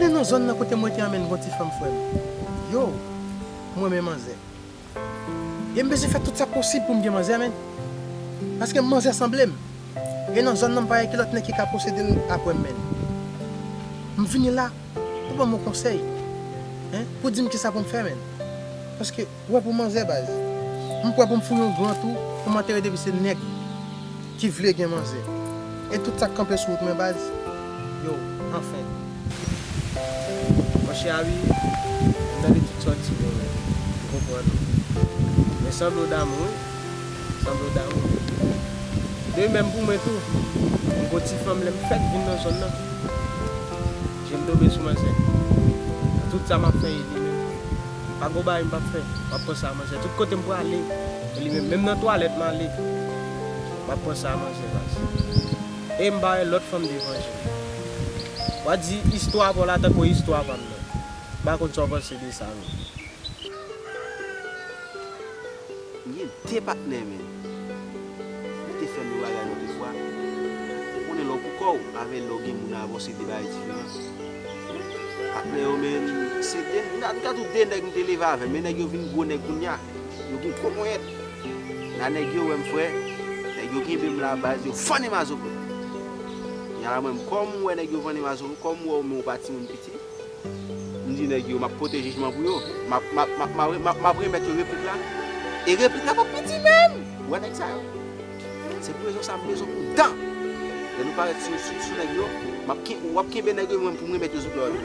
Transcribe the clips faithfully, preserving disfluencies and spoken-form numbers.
E nan zòn nan kote m rete an, menn, gon ti fanm, frè m. Yo, m renmen manzè. E m bezwen fè tout sa k posib pou m gen manzè, menn. Paske manzè sanble m. E nan zòn nan, m pa wè ki lòt nèg ki ka posede l apre m, menn. M vini la pou ban m yon konsèy, en, pou di m kisa pou m fè, menn. Paske ou wè, pou manzè, baz, m prè pou m fouye yon gran twou pou m antere depi se nèg ki vle gen manzè. E tout sa k kanpe sou wout mwen, baz, yo, anfen. Monchè Abi, m tande tout sa w di yo, wi. M konprann ou. Men sanble w damou, wi. Sanble w damou. De menm pou mwen tou. M gon ti fanm lè m fèk vin nan zòn nan. Je m tonbe sou manzè. Tout sa m ap fè, e li menm. Pa gon bagay m p ap fè. M ap panse a manzè. Tout kote m prale, e li menm. Menm nan twalèt m ale, m ap panse a manzè, baz. E m pa wè lòt fanm devan je m. W a di istwa pa w la tankou istwa pa m nan. M pa konn sa w panse de sa, non. M gen de patnè, menn. Yo te fè m yon bagay lòt fwa. Ou konnen lè w pou kò w, avè lè w gen moun avè w, se de bagay diferan. Patnè yo, menn, se de, m ka, m ka di w de nèg m te leve avè, men nèg yo vin gwo nèg kounye a. Yo gen gwo ponyèt. La nèg yo wè m, frè, nèg yo kenbe m la, baz, yo vannen m a zoklo. Kounye a la, mwen, kòm m wè nèg yo vannen m a zoklo, kòm m wè w, men w pa timoun piti. M di nèg yo, m ap pote jijman pou yo. M ap, m ap, m ap, m ap, m ap, m ap remèt yo replik la. E replik la p ap piti menm. Ou wè nèg sa yo? Se pou rezon sa m bezwen pran dan. Lè nou parèt sou, sou, sou nèg yo, m ap ken-, w ap kenbe nèg yo menm pou m remèt yo sou pye yo.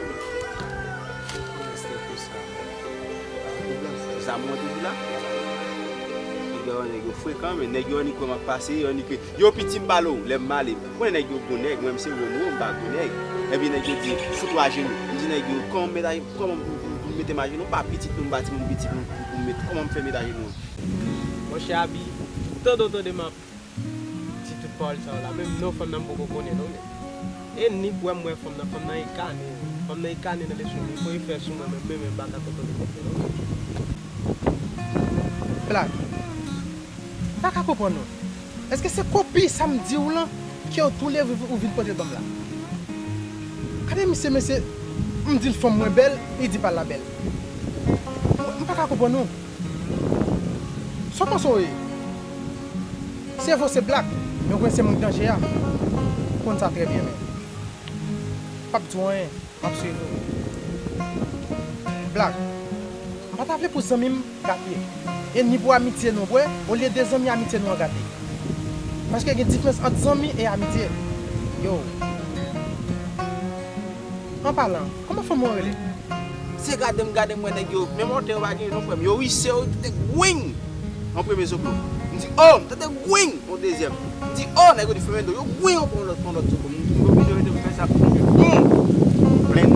Zam ou an toujou la? Nèg yo, nèg yo frekan, men nèg yo annik wè m ap pase, yo annik Yo piti m pale w, lè m ale. Mwen nèg yo gwo nèg, mwen m se Romeo, m pa gwo nèg. Epi nèg yo di, fout ou ajenou. M di nèg yo, kòman m met aje-, kòman m, m, m, m mete m ajenou? M pa pitit nou, m pa timoun pitit nou pou, pou, pou m met, kòman m fè met ajenou? Monchè Abi, tande w tande m ap di tout pawòl sa yo la, menm non fanm nan m poko konnen non, men. E ni pou wè m wè fanm nan, fanm nan e kane, fanm nan e kane nan lespri m, li voye fè sou mwen, men, men, men m pa ka kontwole tèt mwen non. Black. M pa ka konprann non. Èske se kopi sa m di w lan ke w tou leve ou vin pote l ban m la? Gade misye, mesye, m di l fanm mwen bèl, li di pa l la bèl. M, m pa ka konprann non. Sa w panse w ye? Se vre w se Black, men w konnen se moun k danje a. Ou konn sa trè byen, men. P ap di w anyen. M ap swiv ou. Black, m pa ta vle pou zanmi m gate. E ni pou amitye nou, vre, olye de zanmi, amitye nou an gate. Paske gen diferans ant zanmi e amitye. Yo. An palan, kòman fanm ou an rele? Se gade m, gade m wè nèg yo, menm otè yo pa gen non, frè m. Yo rise, yo te gwing! Yon premye zoklo. M di, o, m tande gwing! Yon dezyèm. M di, o, nèg yo te fèmen do. Yo gwing ankò yon lòt, yon lòt zoklo. M, m oblije rete pou fè sa pou m. Plen.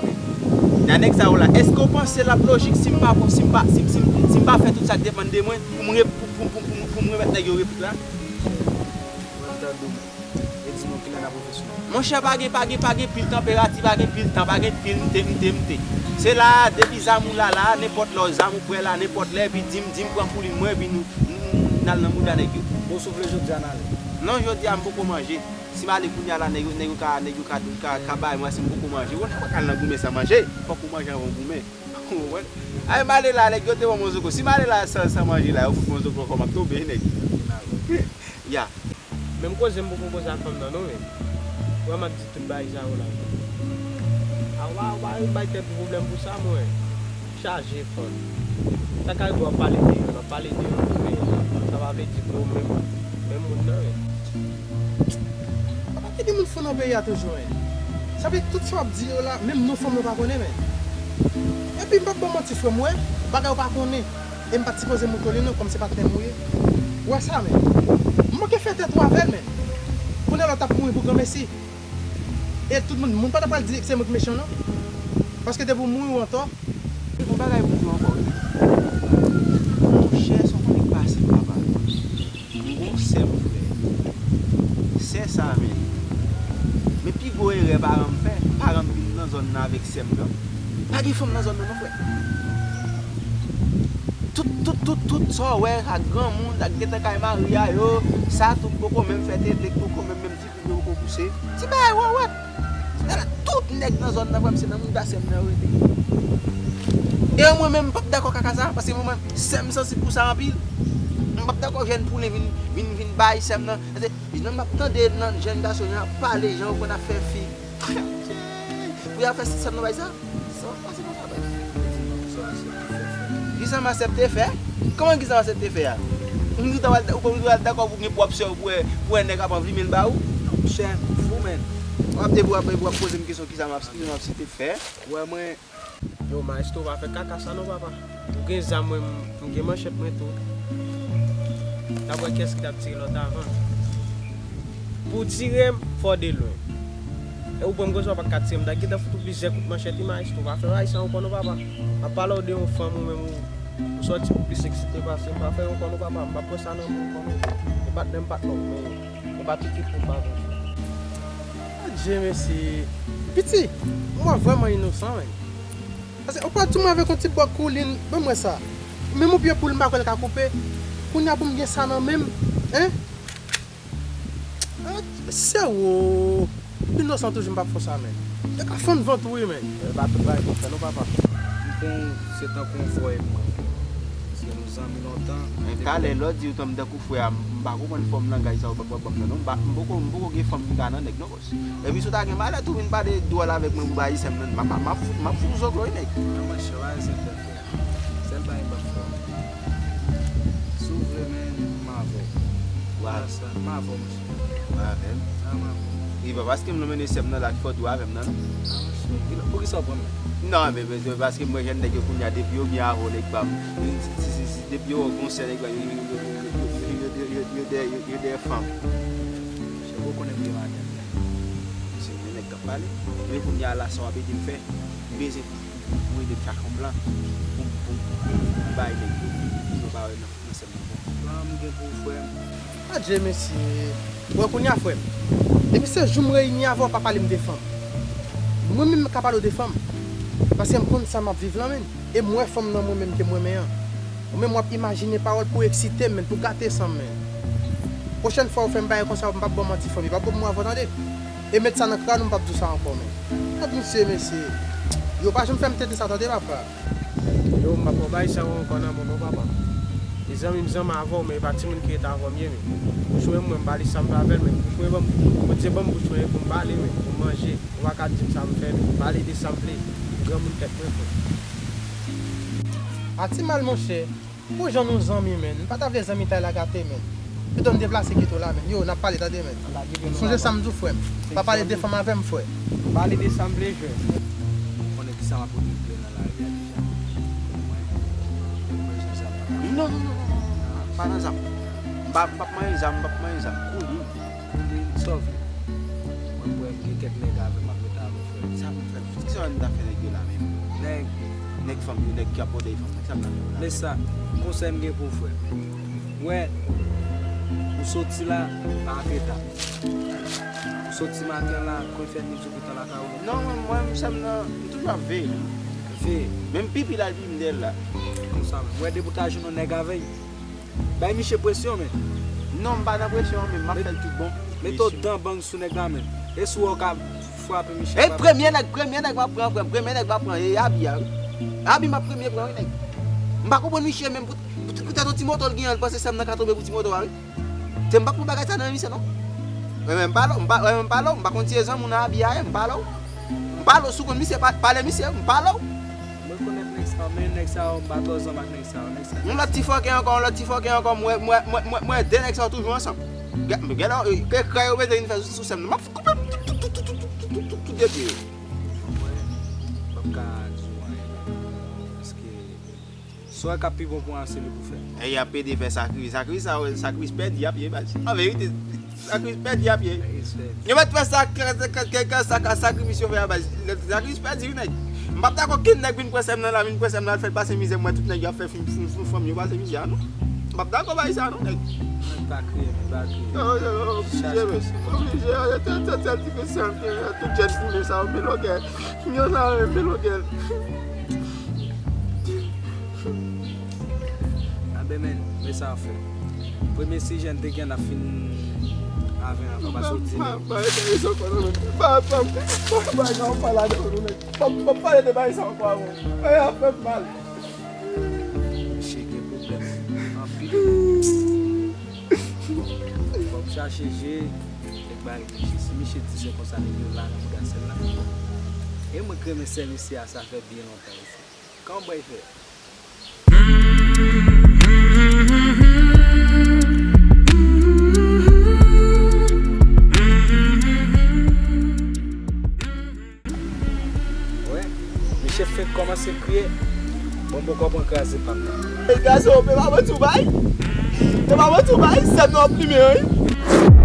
Nan nèg sa yo la, èske w panse l ap lojik si m pa, si m pa, si, si, si m pa fè tout sa k depann de mwen, pou m re-, pou, pou, pou, pou, pou m remèt nèg yo replik la? Mwen m tande w. E di nou kilè n ap ouvri sou nou. Monchè, pa gen, pa gen, pa gen pil tanperati, pa gen pil tan, pa gen pil mte, mte, mte. Se la, depi zam ou la, la, nenpòt lè zam ou prè la, nenpòt lè, epi di m, di m pran koulin mwen, epi nou, n, n, n al nan mouda nèg yo. Bon, si w vle jodi a n ale. Non, jodi a m poko manje. Si m ale kounye a la, nèg yo, nèg yo ka, nèg yo ka, ka, ka bay mwen, si m poko manje. Ou konnen ou pa ka al nan goumen san manje. Fòk ou manje anvan w goumen. Ou konprann? Ay, m ale la, nèg yo te ban m yon zoklo. Si m ale la san, san manje la, yo fout mwen yon zoklo ankò, m ap tonbe, nèg. Ya. Menm koze m poko koze ak fanm nan non, men. Ou wè m ap di tout bagay sa yo la. A wa, a wa, yo bay tèt ou pwoblèm pou sa, mwen. Chaje fanm. Sa ka rive w ap pale de yo, w ap pale de yo, men sa pa vle di ke w menm, menm moun nan, men. Papa, te gen moun fou nan peyi a toujou, men. Sa vle di tout sa w ap di yo la, menm non fanm yo pa konnen, men. Epi m p ap ba w manti, frè m, wè, bagay ou pa konnen. E m pa t sipoze mouto li non, kòm se patnè m ou ye. Ou wè sa, men. M manke fè tèt ou avè l, men. Kounye a la w t ap mouri pou granmesi. E tout moun, moun pa ta pral di se mwen ki mechan, non. Paske depi w mouri, w antò. Yon bagay pou di w ankò, wi. Monchè, sa w konnen k pase m, papa. M gon sè m, frè. Sè sa, men. Men pi gwo erè paran m fè, paran m vin nan zòn nan avèk sè m nan. Pa gen fanm nan zòn nan non, frè. Tout, tout, tout, tout sa w wè ak granmoun, ak gentan kay mari a yo, sa tout poko menm fè tete, poko menm, menm ti kout yo poko pouse. Ti bagay wawat. Tout Nèg nan zòn nan, frè m, se nan mouda sè m nan yo rete. E mwen menm, m p ap dakò kaka sa, paske mwen menm, sè m sansib pou sa anpil. M p ap dakò jèn poule vin, vin, vin bay sè m nan. Paske, jan m ap tande nan jèn gason yo ap pale, jan yo konn ap fè fi. Pou y ap fè sè m nan bay sa? Sa pa pase nan sa bay. Kisa m aksepte fè? Kòman kisa m aksepte fè a? Ou di w ta pral, ou, ou pral dakò pou gen pwòp sè w pou wè, pou wè nèg ap anvlimen l ba ou? Monchè, fou, menn. W ap de, w ap, w ap poze m kesyon kisa m ap, kisa m aksepte fè. Wè mwen, yo, maestro, pa fè kaka sa non, papa. Ou gen zam, mwen, m gen manchèt mwen tou. N ap wè kiyès ki t ap tire lòt avan. Pou w tire m, fò w de lwen. E ou pran m konsa, w pa ka tire m. M ta gentan fout ou plizyè kout manchèt, wi, maestro. Pa fè bagay sa ankò non, papa. M ap pale w de yon fanm, ou menm, ou, ou sòti pou plis eksite pase m. Pa fè ankò non, papa. M p ap pran sa nan men w ankò non. E patnè m, patnè w, men e pa tout ki pou pa konsa. Adje, mesye. Piti, ou wè vrèman inosan, men. Paske ou pa di mwen avèk yon ti bòk koulin, ban mwen sa. Menm yon pye poul m pa kwè l ka koupe. Kounye a pou m gen sa nan men m, en? Ah, se ou. Inosan toujou m p ap fè sa, men. Yo ka fann vant ou, wi, men. E pa tout bagay pou fè non, papa. M konn se tankou yon frè e mwen. Se nou zanmi lontan. Men talè lè w di w tanm tankou frè a, m pa konprann fòm langaj sa w ap ban m nan non. M pa, m poko, m poko gen fanm ki ka nan nèg non, bòs. Epi si w ta gen malèt ou vin pale dwòl avèk mwen pou bay sè m nan, m ap, m ap, m ap fout ou zòklò wi nèg. Non, monchè, w pa bezwen pè frè. Sèl bagay m p ap fè w. Si w vle, men, m avè w. Ou avè sa, m avè w, monchè. Ou avè m? A, m avè w. E pa paske m nan mennen sè m nan la ki fè w tou avè m nan, non. A, monchè, poukisa w pran m? Non, men, men, men paske m wè jèn nèg yo kounye a, depi yo byen avè w, nèg pa m. Si, si, si, si, depi yo wè w gon sè, nèg pa m, yo, yo, yo dèyè, yo, yo dèyè fanm. Monchè, ou konnen m gen madanm. Se yon nèg k ap pale. Men kounye a la, sa w ap ede m fè? M bezwen pou, pou ede m chache yon plan pou, pou, pou, pou bay nèg yo. Pou yo pa wè nan, nan sè m nan ankò. Plan m gen pou ou, frè m. Adje, mesye. Bon, kounye a, frè m, depi se jou m reyini avè w, pa pale m de fanm. Mwen menm m ka pale w de fanm. Paske m konn sa m ap viv lan, menn. E m wè fanm nan mwen menm ke m renmen an. Ou menm w ap imajine pawòl pou eksite m, menn, pou gate san m, menn. Pwochèn fwa ou fè m bagay konsa, m p ap ba w manti, fanmi, pa ban m move, tande. E met sa nan kran ou, m p ap di w sa ankò, menn. Gad misye, mesye. Yo pa janm fè m tete sa, tande, papa. Yo, m p ap ba w bagay sa yo ankò nan men w non, papa. E zanmi m zanmi avè w, men e pa timoun ki rete avè w m ye, men. Bouch mwen, mwen, m pale sa m vle avè l, men. Bouch mwen, ban m, Bondye ban m bouch mwen pou m pale, men, pou m manje. Ou pa ka di m sa m fè, men. Pale de sa m vle. Granmoun tèt mwen, frè. A ti mal, monchè. Pou jan nou zanmi, menn. M pa ta vle zanmitay la gate, menn. Pito m deplase kite w la, menn. Yo, n ap pale, tande, menn. Sonje sa m di w, frè m. Pa pale de fanm avè m, frè. Pale de sa m vle, frè. Ou konnen kisa m ap regle nan lari a deja. Mwen, mwen bezwen zam nan. Non, non, non, non, non, non. Pa nan zam. M pa, m p ap manyen zam, m p ap manyen zam. Koulin. Koulin, sa w vle? Mwen, m wè m gen kèk nèg avè m, m ap mete avè w, frè. Sa pou m fè? Kisa m ta fè nèg yo la menm? Nèg. Nèg fanm yo, nèg ki ap bòdèy fanm, nèg sa m ta fè yo la? Men sa, konsèy m gen pou w, frè. Mwen, ou soti la, pa ak eta. Ou soti maten la, konn fè midi ou gentan lakay ou. Non, mwen, mwen, m sèm nan, m toujou ap veye. Veye. Menm pipi l al pipi m dèyè l la. Konsa menm. Mwen, depi w ta jwenn yon nèg avè l, bay misye presyon, men. Non, m pa nan presyon, men m ap fè l tout bon. Mete w dan bang sou nèg la, men. E si w wè w ka frape misye, frape. E premye nèg, premye nèg m ap pran, frè m, premye nèg m ap pran, e Abi a, wi. Abi m ap premye pran, wi, nèg. M pa konprann misye menm, pou, pou, poutèt yon ti moto l genyen, l panse sè m nan ka tonbe pou ti moto a, wi. Se m pa konn bagay sa nan men misye, non. Mwen menm, m pale w, m pa, mwen menm, m pale w, m pa konn si e zanmi w nan Abi a ye, m pale w. M pale w, si w konn misye, pa, pale misye, m pale w. Mwen konèt nèg sa yo, men nèg sa yo, m pa twò zanmi ak nèg sa yo, nèg sa yo. Yon lòt ti fòkè ankò, yon lòt ti fòkè ankò, m wè, m wè, m wè, m wè, m wè de nèg sa yo toujou ansanm. Gè, gè la, e, ke krè yo mete vin fè sou, sou sè m nan. M ap koupe tout, tout, tout de pye yo. Mwen, m p ap ka di w anyen, paske sa w wè k ap pi bon pou w an, se li pou fè. E y ap ede fè sakri, sakri sa, sakri pèdi y ap ye, baz. An verite, sakri pèdi y ap ye. Yo mèt fè sa, ke, ke, ke, ke sa, ka sakri misye fè a, baz. Sakri pèdi, wi, nèg. M p ap dakò okenn nèg vin pran sè m nan la, vin pran sè m nan, al fè l pase mizè, m wè tout nèg y ap fè fanm, fanm, fanm yo pase mizè a, non. M p ap dakò bay sa, non, nèg. Mwen pa kriye, mwen pa kriye. Yo, yo, yo, oblije, men. Oblije, yo, tèl, tèl, tèl ti mesye, tout jèn poule sa yo, melogè. Yo, sa yo, melogè. Anben, men, men sa w fè. Premye sijè n te gen, n ap fin, Avè a, papa soti la. Papa, papa, papa, pale de bagay sa ankò avè w. Bagay a fè m mal. Misye gen pwoblèm anpil. Fò m chache je, nèg bay misye. Si misye di se konsa nèg yo la nan bouda sèl la. E mwen k renmen sè misye a, sa fè byen lontan isi. Kòman bwè fè? Wè, misye fenk kòmanse kriye. Bon, bon, kòman kraze pam nan. E kraze, w pe pa manti w bay. E pa manti w bay, sèm nan w ap limen, wi.